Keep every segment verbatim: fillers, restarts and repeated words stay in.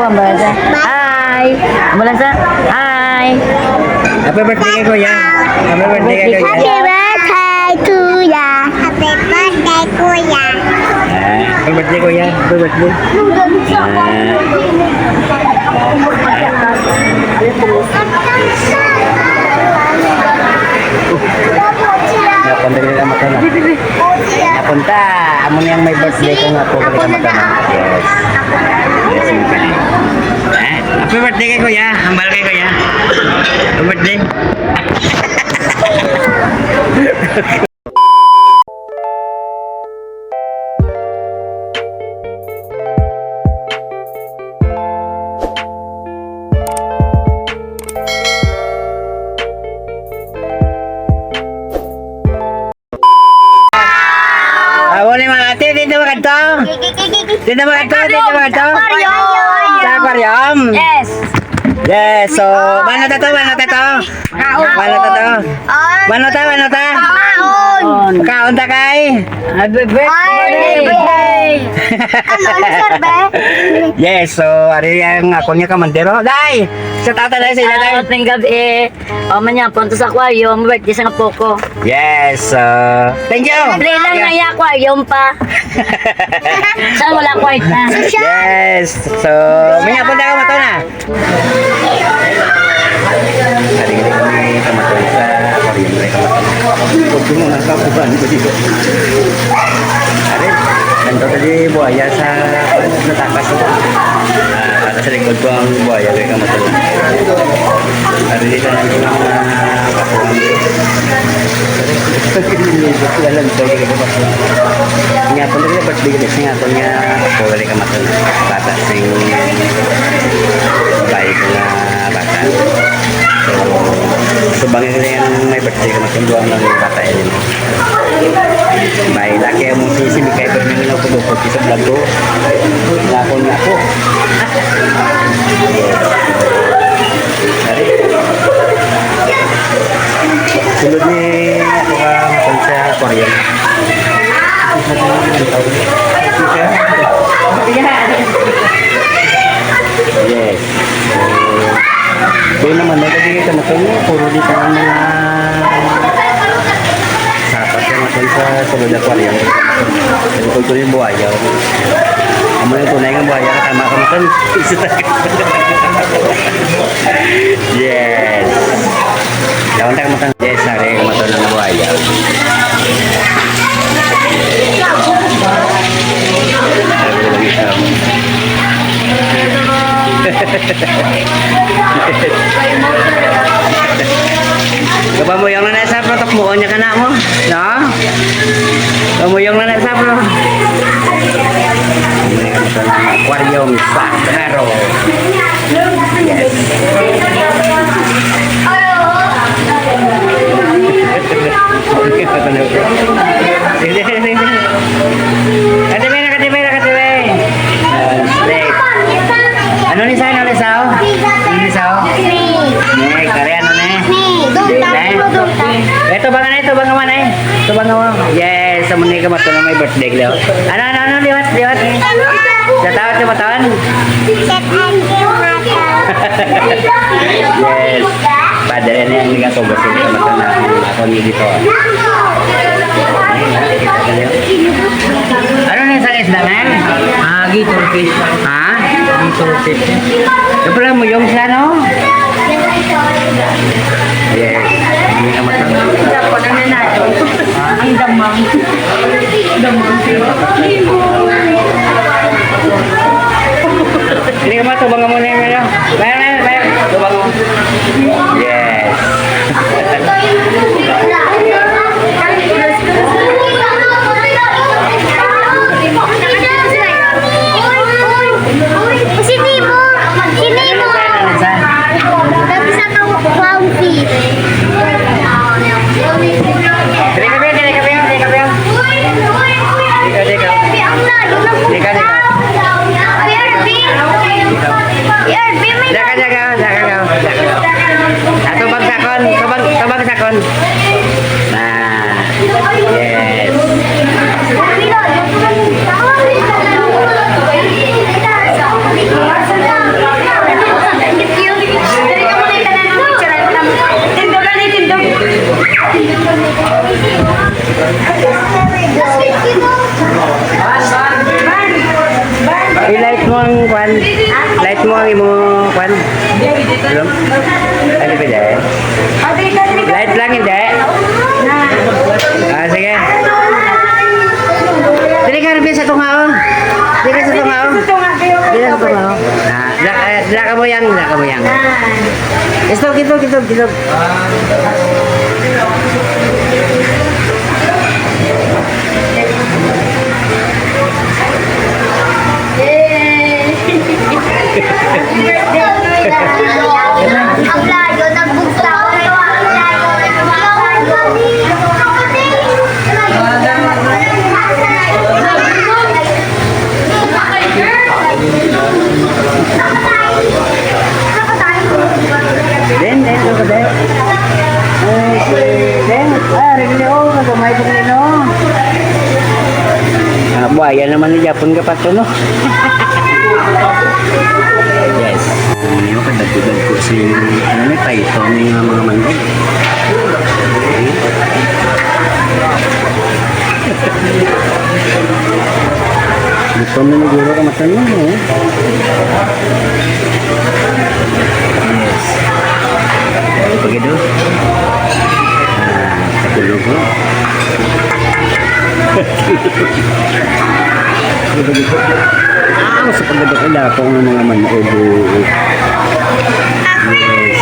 Hi. Mula sa, hi. Happy birthday kay Kuya. Happy birthday kay Kuya. Happy birthday, Kuya. Happy birthday, Kuya. Ah, happy birthday, Kuya. Happy birthday. Ah. Napunta nila mata na. Napunta. Amo niyang may birthday ko nga po. Balik ka mata na. Yes. Yes, yung pala. Eh, happy birthday kay Kuya. Hambal kay Kuya. Happy birthday. Amo ni mga ate, dito ba kadto? Dito ba kadto? Dito ba kadto? Sa aquarium? Yes. Yes, so, mano ta to? Mano ta to? Mano ta to? Mano ta? Mano ta? Kaon. Kaon ta kay? Happy birthday. Ano, ano, sir, be? Yes, so, ari ang ako niya kamandero. Day! Sa tata, day, sa ila, day. Maayong gabi. O, manyapon to sa aquarium, birthday sa nga poko. Yes, uh, thank you. Libre lang na yung aquarium pa. Saan wala kwarta? Yes, so, manyapon na ka mato na. Ari, ari kami kamaton sa aquarium, ari kamaton. Huwag mo nga kapuhan ko dito. Ari, nandito di buhaya sa natakas. Ah, sa likod ko ang buhaya, kaya kamaton. Ari, dito ang mga kapuhan. Lalag daw, kaya kamaton. Nga po, nagkabas bigyan siya nga po nga, ako, wala ka maton. Bata sing babae ko nga bata. So, so bangin ko yung may birthday ko, masunduan ng bata yun. May laki ang mong sisi, may kaibat ng ilaw ko, bukod sa vlog ko. Nga ako, nga ako. Ari. Sulod ni ako ka maton sa aquarium. Yes. Doon naman, may lagi ka na kayo. Puro di ka ang mga sapat ka na kayo sa sulod aquarium. Ano ko ito yung buhaya? Ang mga tunay ng buhaya, tama ka makan. Yes. Daon tayo matang. Yes, sari, mato ng buhaya. Kapamuyang na na sa protok mo, niya ka na mo, no? Kapamuyang na na sa pro. Aquarium sa Claro. Yes. Ate Mary, Ate Mary, Ate Mary. Ano ni sa, ano ni sa? Ano ni sa? Ni, kare, ano ni? Ni. Eh? Ito ba nga na, ito ba nga man eh? Ito ba nga man? Yes, sa muna ka mato na may birthday, Leo. Ano, ano, ano, liwat, liwat. Sa tao, sa matawan? Yes. Padre na yung ligaw ko, boss. Ito, mata na ako ni dito. Ano na sa isda, man? Ah, gator fish. Ha? Gator fish. Yung pala mo, yung sa ano? Yes. Hindi ka matang. Ang damang. Hindi ka matubang mo na yung ano. Mayroon, mayroon, mayroon. Tubang mo. Yes. Si Nemo! Si Nemo! Nagsa ka clownfish. Dali ka, Bel, dali ka, Bel, dali ka, Bel. Dali ka, dali ka. Dali ka, dali ka. Dali ka, dali ka, dali ka. Ah, tubang sakon, tubang, tubang sakon. Ah, yes. Kwan, light mo ang imo, kwan. Ano? Ano ba dyan? Light lang, hindi? Ah, sige. Dili ka, Ruby, sa tunga, oh. Dili ka sa tunga, oh. Dili sa tunga, oh. Ah, dila, eh, dila ka mo yang, dila ka mo yang. Ito, ito, ito, ito. Ang layo, nagbugtaw. Then, then, ano ba, then? Ay, si, then, ah, Reglio, kagamay ko rin, no? Ah, buhaya naman ni Japon ka pa to, no? Yes. Ano, kadagdag ko si, ano, ni Python, yung mga manok. Gusto mo naguro ka matan mo, no? Yes. Ito pa gid, oh. Ah, katulog, oh. Ah, sa pagdadakula ako ng mga manok, oh. Yes.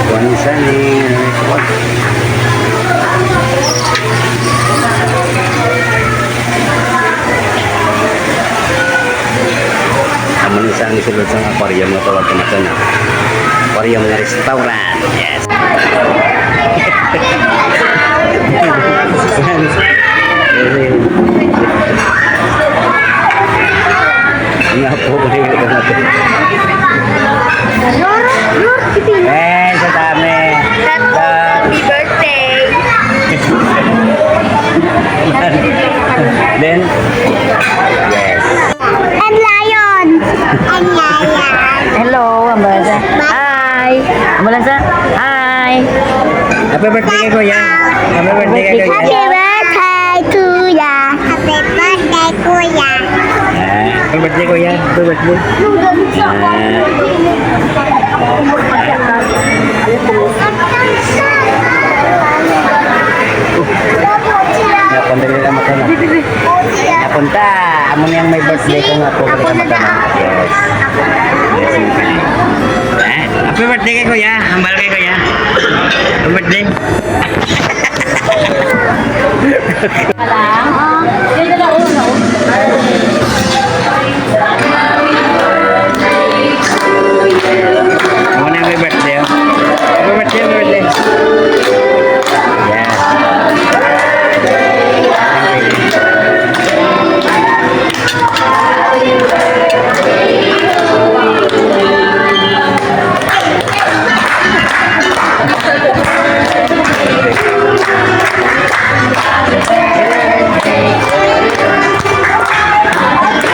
Kuwan sa ni, ano, kuwan. Amo ni sa ang sulod sang aquarium nga tawag ko na. Aquarium nga restaurant. Yes. Nga po, nga po. Lord, Lord, kiting. Eh, sa dami. Happy birthday. Then, yes. And lion. And lion. Hello, ambulansya. Hi. Ambulansya. Hi. Happy birthday kay Kuya. Happy birthday kay Kuya. Happy birthday, Kuya. Happy birthday, Kuya. Ah, happy birthday, Kuya. Happy birthday. Ah. Napon, dali lang, mata na. Napunta. Amo niyang may birthday ko nga po. Ako na. Yes. Yes, indeed. Eh, happy birthday kay Kuya. Hambal kay Kuya. Happy birthday. Wala. Yan na lang, oh, no. Amo na may birthday, oh. Happy birthday, happy birthday. Yeah.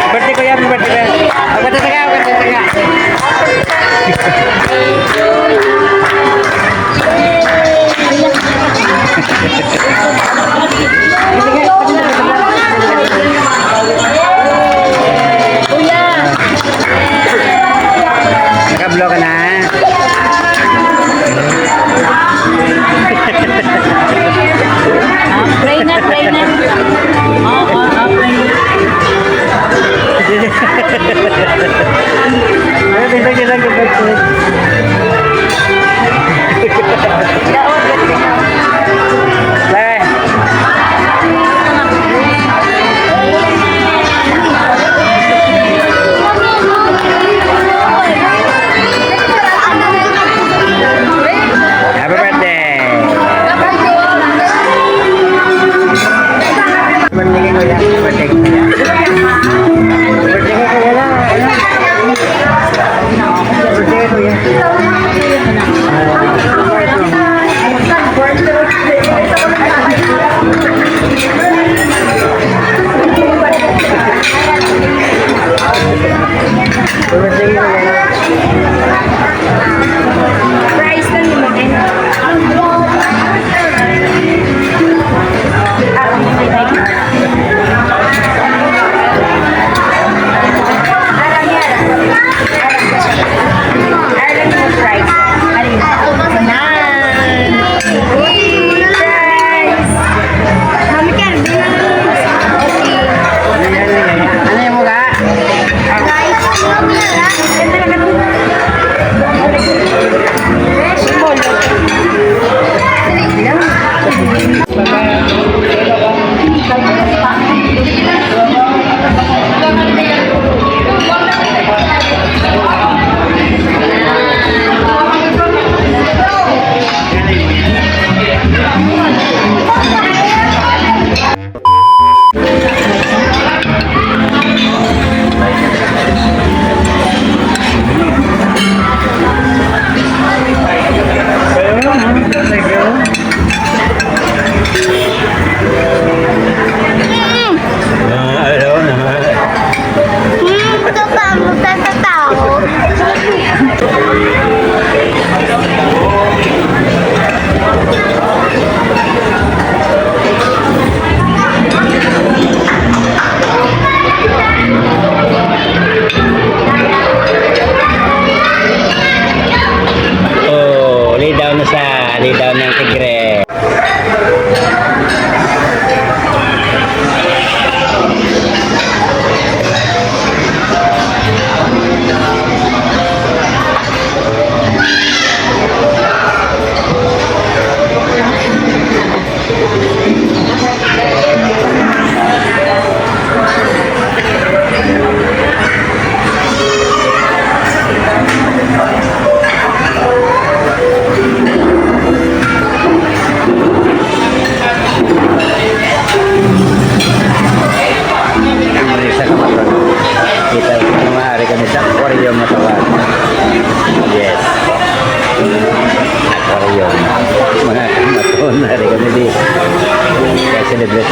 Birthday ko yan, birthday ko yan. Ang birthday ka, ang birthday ka. Kuya. Nakablo ka na. Ah, pray na, pray na. Oo, oo, pray na. Ano, tindog, tindog, tindog, tindog. Daot, daot. Bye. Happy birthday! Birthday ko yan. Birthday ko yan. Birthday ko yan.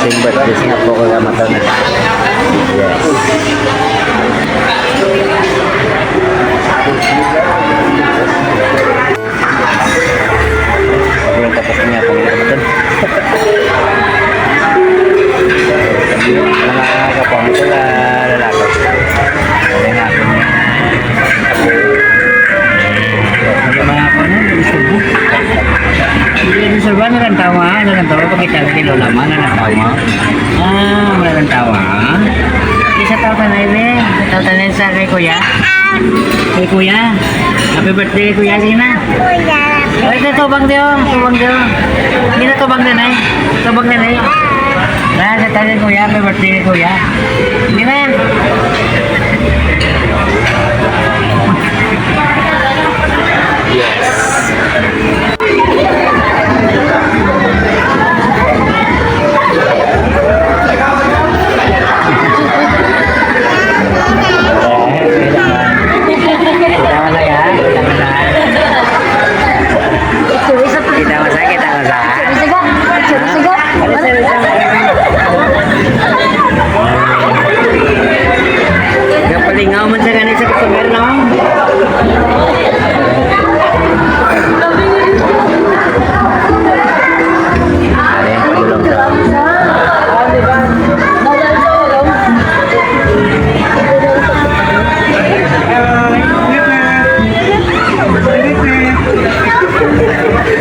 But this nga po kagamaton. Yes. Sobrang tapos niya kung kagamaton. Mga kapangit na lalaki. Kaya nga, Yung mga ano, yung subo. Yung subo, ano lang tama, ano lang tama, pakita lagi lola man, ano lang tama. Ah, ano lang tama. Isa tao ka na, Ibe. Isa tao ka na sa kay kuya. Kay kuya. Happy birthday, kuya. Sige na. Ay, ito, tubang diyo. Tubang diyo. Hindi na tubang din, eh. Tubang din, eh. Ah, sa tao kay kuya. Happy birthday, kuya. Sige na. Yes. Kita mo sa yan? Kita mo sa yan? Kita mo sa, kita mo sa. Kapalingaw man sa gani sa customer, no?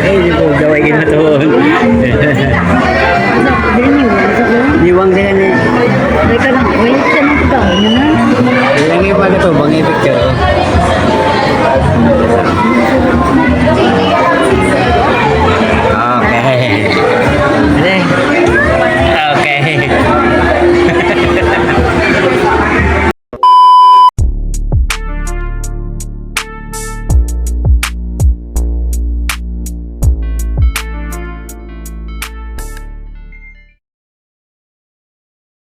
Eh, di ko gawin yung matuon. Niwang din eh. Wait ka lang, wait ka lang, ikaw, yun na. Yung iba na to, bang i-picture?